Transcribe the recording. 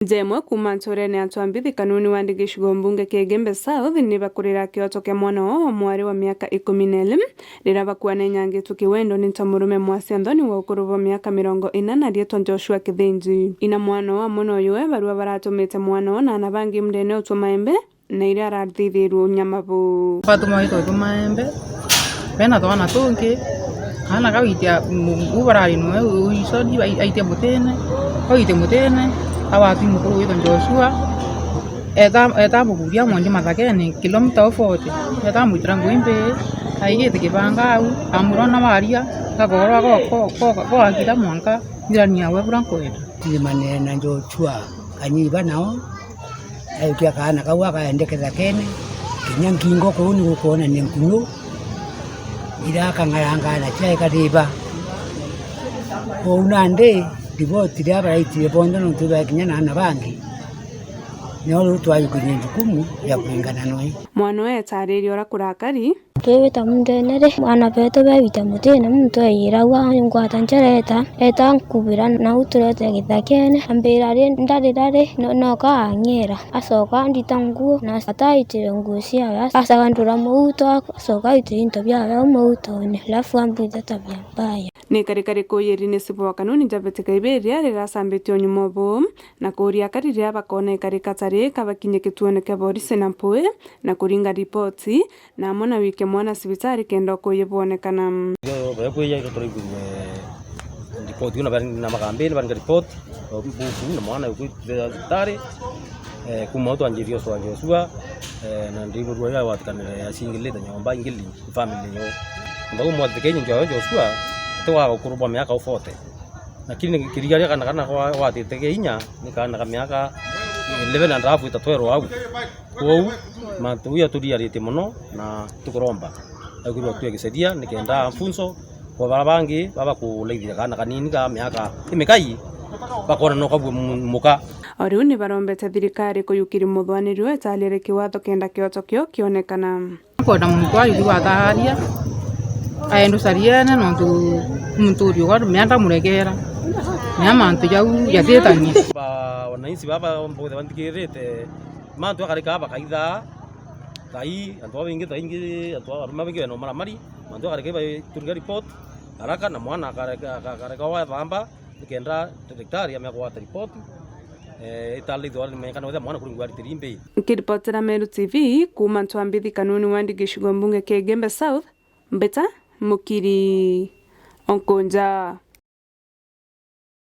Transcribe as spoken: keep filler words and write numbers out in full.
Njemwe kuuma nturene ya Twambithi Kanuni wa Ndigi gicigo mbunge kia Igembe South ni bakurira kioto kia mwana wao wa mwari wa miaka ikumi na iri, riria bakuana inyangitwe kiwendo ni ntamurume mwasi Anthony wa ukuru bwa miaka mirongo ina na rietwa Joshua Kithinji. Ina mwana wao amwe na uyu we barua baratumite mwana wao na ana bangi mundene utwa maembe, na iria arathithirwe unyama buu. Batuma witwa utwa maembe, bena twana tungi, kaana kau itia, u barari noe uisoni, ai-, aitia mutine, kau itia mutine, kau ati mukuru witwa Joshua, eta, eta mukuria mwenje mathakene, kilomita o forty, eta mwitira ngui mbi, aigite kibanga au, amwira ona waria, gakoro go, go, go, gogakira mwanka, njirani yawe bura nkwenda. Tirimanene na Joshua, kanyiba nao, Aikia kaana kau akaendeke thakene, kinya nkingo kuu ni gukwona ni nkunyu, irakang'arangana cia ikariba. Kou nandi, riboti riria baraitire bonthe nontu bakinya na ana bangi, nio riu twayukirie njukumu ria kuringana noi. Mwana uyu etaririe uria kurakari. Twibita mundene ri, ana betu bebita mutine, muntu aiyira au angwata njereta, eta nkubira nau turete githakene. Ambira ri, ndarira ri, no-, noka ang'ira. Acoka andita nguo, na ataitire nguo ciawe, acagandura mauto, acoka aitire into biawe au mautone, alafu ambwitha tabia mbaya. Ni karikari kuyiri ni sibu wa kanuni Javeti Kaibiria riracambitie unyuma buu, na kuuria akari riria bakona ikarika ta ri kabakinye kituone kia borisi na mpui, na kuringa ripoti, na amwe na wike mwana cibitari kenda ukuuji bwonekana. Baria kwiya turaigwirwe ripoti, na bari na makambini baringa ripoti, buku na mwana ukwitire cibitari, eh, kuma au twanjirie ucwa Joshua, eh, na ndimurua ya watikanire ya singilite nyomba ingili family yo. Ndau mwathike inyo Joshua, tiwaga ukuru bwa miaka forty. Lakini kirigaria kana kana kwa watite ke inya, ni kana ka miaka eleven and a half itatwerwa au. Kwou, mantu ya turiaritie mono na tukuromba. Akwirwa tu agiceria, nikenda mfunso, kwa bara bangi, baba kulaithia kana kanini ka miaka imikai, bakona no kabua mu-, muka. O riu ni barombete thirikari kuyukiri muthwanirio etaliere kiwatho kenda kioto kio kionekana. Kwenda muntu ayu riu atharia, aendu cariene nontu muntu uri uga mea ndamuregera, mea mantu jau jatitanie. Ba wananchi baba bonthe banthikirite, mantu akarika bakaitha, Ngai, antu babaingi, baingi, antu babarume baingi bena umaramari, mantu akarika baturiga report haraka, na mwana akareka, akareka wathamba, nikenda daktari amekwa ripoti, eh, italithwa ni mekana wethe mwana kuringwa ritiri mbi. Nkiripotera Meru T V kuuma Ntwambithi Kanuni wa Ndigi gicigo mbunge kia Igembe South, Mbita Mukiri Onkonja.